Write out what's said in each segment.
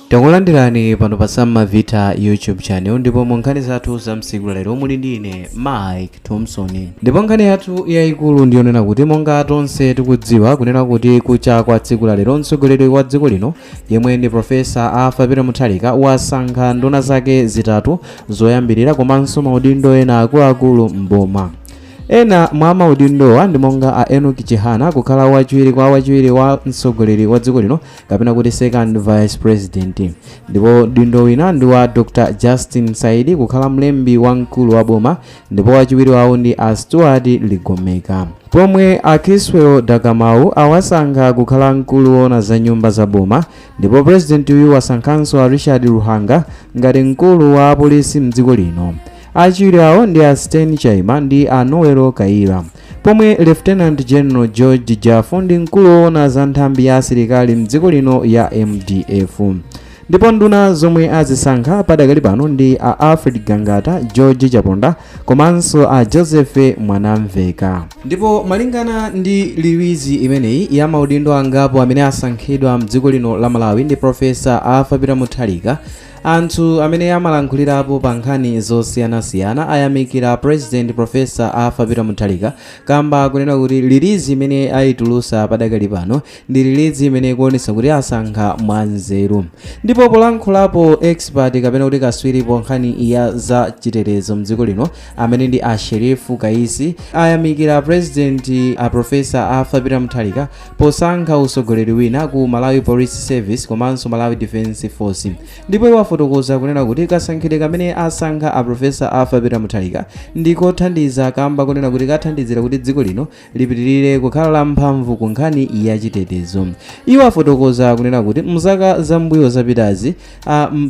Takulandirani pano pa Sam Mavita YouTube channel, ndipo mu nkhani zathu za msiku lero muli ndi ine Mike Thompson. Ndipo nkhani yathu yayikulu ndiyonena kuti, monga tonse tikudziwa kunena kuti kucha kwa tsiku la lero, mtsogoleri wa dziko lino yemwe ndi Professor Arthur Peter Mutharika wasankha nduna zake zitatu zoyambirira komanso maudindo ena akuluakulu mboma. Ena mwa maudindowa ndi monga a Enoch Chihana kukhala wachiwiri kwa wachiwiri wa mtsogoleri wa dziko lino, kapena kuti second vice president, ndipo dindo wina ndi wa Dr Justin Saidi kukhala mlembi wamkulu wa boma, ndipo wachiwiri wawo ndi a Stuart Ligomeka, pomwe a Kiswell Dakamau awasankha kukhala mkulu woona za nyumba za boma. Ndipo president uyu wasankhanso a Richard Luhanga ngati mkulu wa apolisi mdziko lino. Achiwiri awo ndi a Sten Chaima ndi a Noel Kaira, pomwe Lieutenant General George Jafo ndi mkulu woona za nthambi ya asilikali mdziko lino ya MDF. Ndipo nduna zomwe azisankha padakali pano ndi a Alfred Gangata, George Chaponda komanso a Joseph Mwanamveka. Ndipo malingana ndi release imeneyi ya maudindo angapo amene asankhidwa mdziko lino la Malawi ndi Professor Arthur Peter Mutharika, anthu amene amalankhulirapo pa nkhani zosiyanasiyana ayamikira President Professor Arthur Peter Mutharika kamba kunena kuti release imene ayitulusa padakali pano ndi release imene ikuonetsa kuti asankha mwanzeru. Ndipo polankhulapo expert, kapena kuti kaswiri po nkhani ya za chitetezo mdziko lino, amene ndi a Sherifu Kaisi, ayamikira President a Professor Arthur Peter Mutharika posankha usogoleri wina ku Malawi Police Service komanso Malawi Defence Force. Ndipo iwo afotokoza kunena kuti kasankhidwe kamene asankha a Professor Arthur Peter Mutharika ndi kothandiza, kamba kunena kuti kathandizira kuti dziko lino lipitirire kukhala la mphamvu ku nkhani ya chitetezo. Iwo afotokoza kunena kuti mzaka zambuyo zapitazi,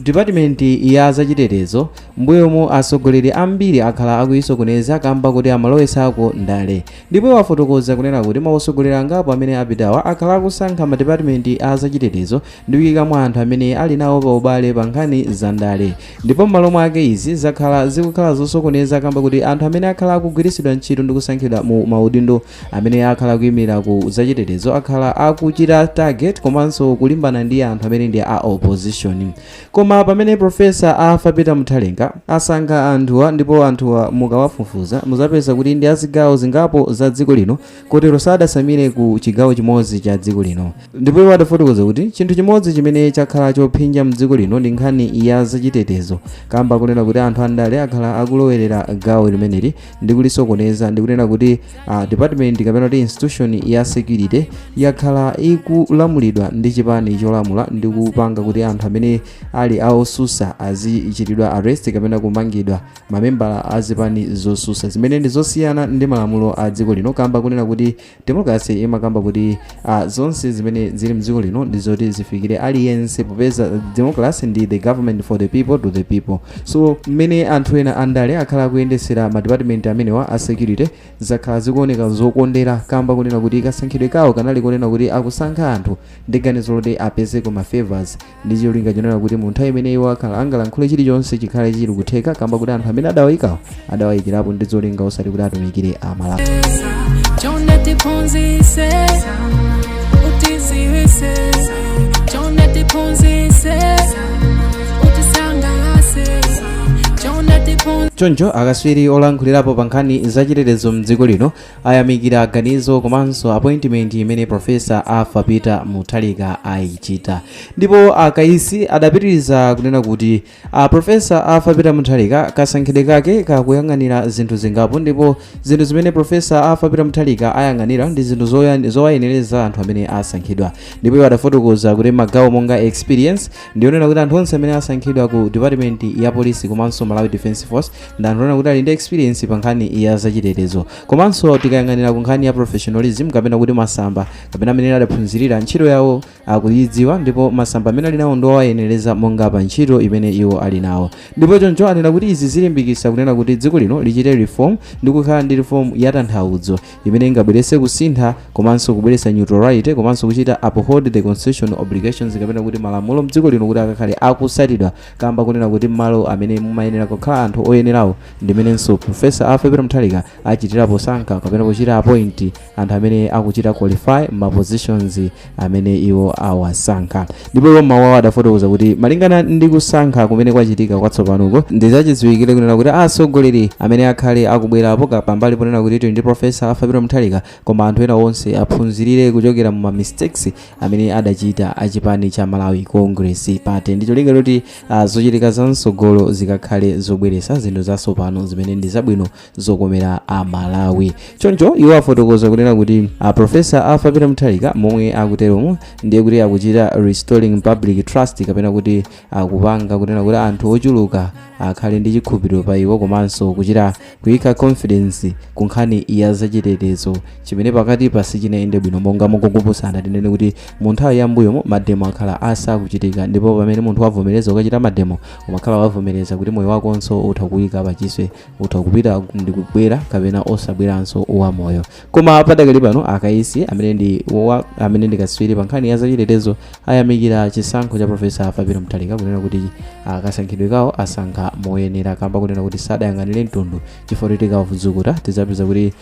department ya zachitetezo mbuyomu atsogoleri ambiri akhala akuyisokoneza kamba kuti amalowesako ndale. Ndipo iwo afotokoza kunena kuti mautsogoleri angapo amene apitawa akhala akusankha ma department a zachitetezo ndi kuyikamo anthu amene ali nawo pa ubale pa nkhani za ndale, ndipo m'malo mwake izi zakhala zikukhala zosokoneza, kamba kuti anthu amene akhala akugwiritsidwa ntchito ndi kusankhidwa mu maudindo amene akhala akuyimirira ku zachitetezo akhala akuchita target komanso kulimbana ndi anthu amene ndi a opposition. Koma pamene Professor Arthur Peter Mutharika asankha anthuwa, ndipo anthuwa mukawafufuza muzapeza kuti ndi azigawo zingapo za dziko lino, kotero sadasamire ku chigawo chimodzi cha dziko lino. Ndipo iwo adafotokoza kuti chinthu chimodzi chimene chakhala chopsinja mdziko lino ndi nkhani ya zachitetezo, kamba kunena kuti anthu andale akhala akulowerera gawo limeneli ndi kulisokoneza, ndi kunena kuti department kapena kuti institution ya security yakhala ikulamulidwa ndi chipani cholamula, ndi kupanga kuti anthu amene ali aosusa azichitidwa arrest kapena kumangidwa, mamembala a zipani zosusa, zimene ndi zosiyana ndi malamulo a dziko lino, kamba kunena kuti democracy imakamba kuti zonse zimene zili mdziko lino ndi zoti zifikire aliyense, popeza democracy ndi the government for the people, to the people. So mmene anthu ena andale akhala akuyendesera ma department amenewa a security, zakhala zikuoneka zokondera, kamba kunena kuti kasankhidwe kawo kanali kunena kuti akusankha anthu ndi ganizo loti apezeko ma favors, ndi cholinga chonena kuti mu nthawi imene iwo akhala angalankhule chilichonse chikhale chili kutheka, kamba kuti anthu amene adawayikawo adawayikirapo ndi zolinga, osati kuti atumikire Amalawi. Chonde tiphunzise, utiziwise. Chonde tiphunzise, utisangalase. Chonde tiphunzise. Choncho akaswiri olankhulirapo pa nkhani zachitetezo mdziko lino ayamikira ganizo komanso appointment imene Professor Arthur Peter Mutharika ayichita. Ndipo Akaisi adapitiriza kunena kuti a Professor Arthur Peter Mutharika kasankhidwe kake kakuyang'anira zinthu zingapo, ndipo zinthu zimene Professor Arthur Peter Mutharika ayang'anira ndi zinthu zowayenereza anthu amene asankhidwa. Ndipo iwo adafotokoza kuti magawo monga experience, ndionena kuti anthu onse amene asankhidwa ku department ya polisi komanso Malawi Defence Force ndi anthu onena kuti ali ndi experience pa nkhani ya zachitetezo. Komanso tikayang'anira ku nkhani ya professionalism, kapena kuti masamba kapena amene adaphunzirira ntchito yawo akuyidziwa, ndipo masamba amene ali nawo ndi owayenereza monga pa ntchito imene iwo ali nawo. Ndipo choncho anena kuti izi zilimbikitsa kunena kuti dziko lino lichite reform ndi kukhala ndi reform yatanthauzo imene ingabweretse kusintha komanso kubweretsa neutrality komanso kuchita uphold the constitutional obligations, kapena kuti malamulo mdziko lino kuti akakhale akusatidwa, kamba kunena kuti malo amene mumayenera kukhala anthu oyenera. oyenerawo, ndimenenso Professor Arthur Peter Mutharika achitira posankha kapena kuchita appoint anthu amene akuchita qualify ma positions amene iwo awasankha. Ndipo iwo mawu awo adafotokoza kuti malingana ndi kusankha kumene kwachitika kwatsopanoko, ndizachidziwikire kunena kuti atsogoleri amene akhale akubwerapo pambali ponena kuti tili ndi Professor Arthur Peter Mutharika, koma anthu ena onse aphunzirire kuchokera mu ma mistakes amene adachita achipani cha Malawi Congress Party, ndi cholinga kuti zochitika zam'tsogolo zikakhale zobweretsa zinthu zatsopano zimene ndi zabwino zokomera Amalawi. Choncho iwo afotokoza kunena kuti Professor Arthur Peter Mutharika momwe akuteromo, ndiye kuti akuchita restoring public trust, kapena kuti akupanga kunena kuti anthu ochuluka akhale ndi chikhulupiriro pa iwo, komanso kuchita kuyika confidence ku nkhani ya zachitetezo chimene pakati pasichinayende bwino. Monga mokukumbusana, tinene kuti mu nthawi yambuyomo mademo akhala asakuchitika, ndipo pamene munthu wavomereza ukachita mademo, umakhala wavomereza kuti moyo wakonso utha kuyika pachiswe, utha kupita ndi kubwera kapena osabweranso wamoyo. Koma padakali pano akaisi amene ndi katswiri pa nkhani ya zachitetezo ayamikira chisankho cha Professor Arthur Peter Mutharika, kunena kuti kasankhidwe kawo asankha moyenera, kamba kunena kuti sadayang'anire mtundu, chifukwa tikavudzukuta tidzapeza kuti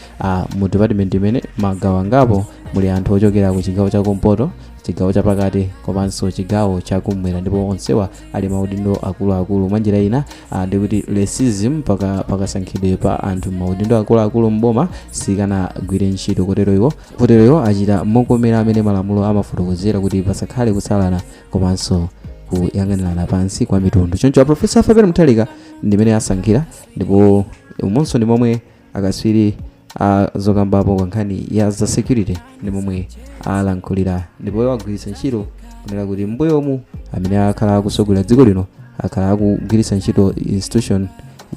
mu department imene magawo angapo muli anthu ochokera ku chigawo chakumpoto, chigawo chapakati komanso chigawo chakumwera, ndipo onsewa ali maudindo akuluakulu. Mwanjira ina, ndikuti racism pakasankhidwe pa anthu maudindo akuluakulu mboma sikanagwire ntchito. Kotero iwo achita mokomera amene malamulo amafotokozera kuti pasakhale kusalana komanso kuyang'anirana pansi kwa mitundu. Choncho Professor Arthur Peter Mutharika ndimene asankhira, ndipo umonso ndi momwe akatswiri azokambapo pa nkhani ya za security ndi momwe alankhulira. Ndipo iwo agwiritsa ntchito kunena kuti mbuyomu amene akhala akusogolera dziko lino akhala akugwiritsa ntchito institution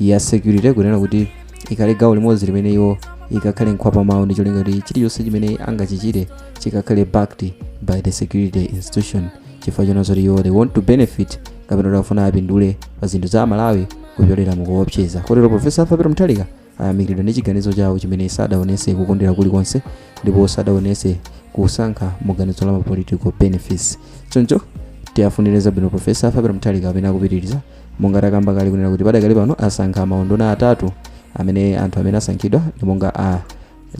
ya security kunena kuti ikhale gawo limodzi limene iwo ikakhale nkhwapa mawu, ndi cholinga kuti chilichonse chimene angachichite chikakhale backed by the security institution, chifukwa chonena zoti iwo they want to benefit, kapena kuti akufuna apindule pa zinthu za Amalawi kupyolera mukuopseza. Kotero Professor Arthur Peter Mutharika ayamikiridwa ndi chiganizo chawo chimene sadaonese kukondera kulikonse, ndipo sadaonese kusankha muganizo la ma political benefits. Choncho tiyafunire zabwino Professor Arthur Peter Mutharika amene akupitiriza, monga takamba kale kunena kuti padakali pano asankha maunduna atatu, amene anthu amene asankhidwa ndi monga a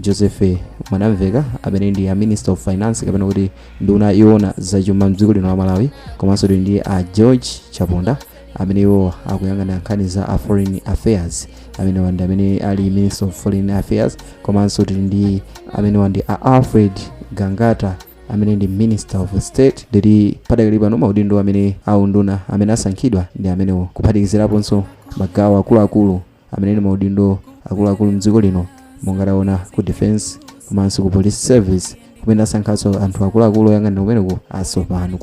Joseph Mwanamveka amene ndi a Minister of Finance, kapena kuti nduna iwona zachuma mdziko lino la Malawi, komanso tili ndi a George Chaponda amene iwo akuyang'ana nkhani za a foreign affairs, amene ndi amene ali Minister of Foreign Affairs, komanso tili ndi amene ndi a Alfred Gangata amene ndi Minister of State. Nditi padakali pano maudindo amene aunduna amene asankhidwa ndi amenewo, kuphatikiziraponso magawo akuluakulu amene ndi maudindo akuluakulu mdziko lino, monga taona ku defense komanso ku police service, kumene asankhanso anthu akuluakulu oyang'anira kumeneko atsopano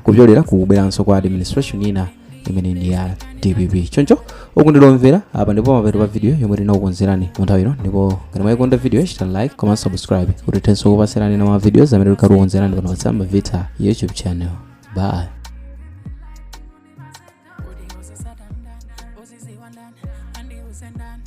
kupyolera kubweranso kwa administration ina imene ndi ya DPP. Choncho okondedwa, apa ndipo mapeto pa video yomwe tinakukonzerani mu nthawi ino. Ndipo ngati mwayikonda video, chita like komanso subscribe kuti tithenso kupatsirani na ma videos amene tikukonzerani pano pa Tsamba Vita YouTube channel. Bye. Odi ozisadandani, oziziwandani, andiuzendani.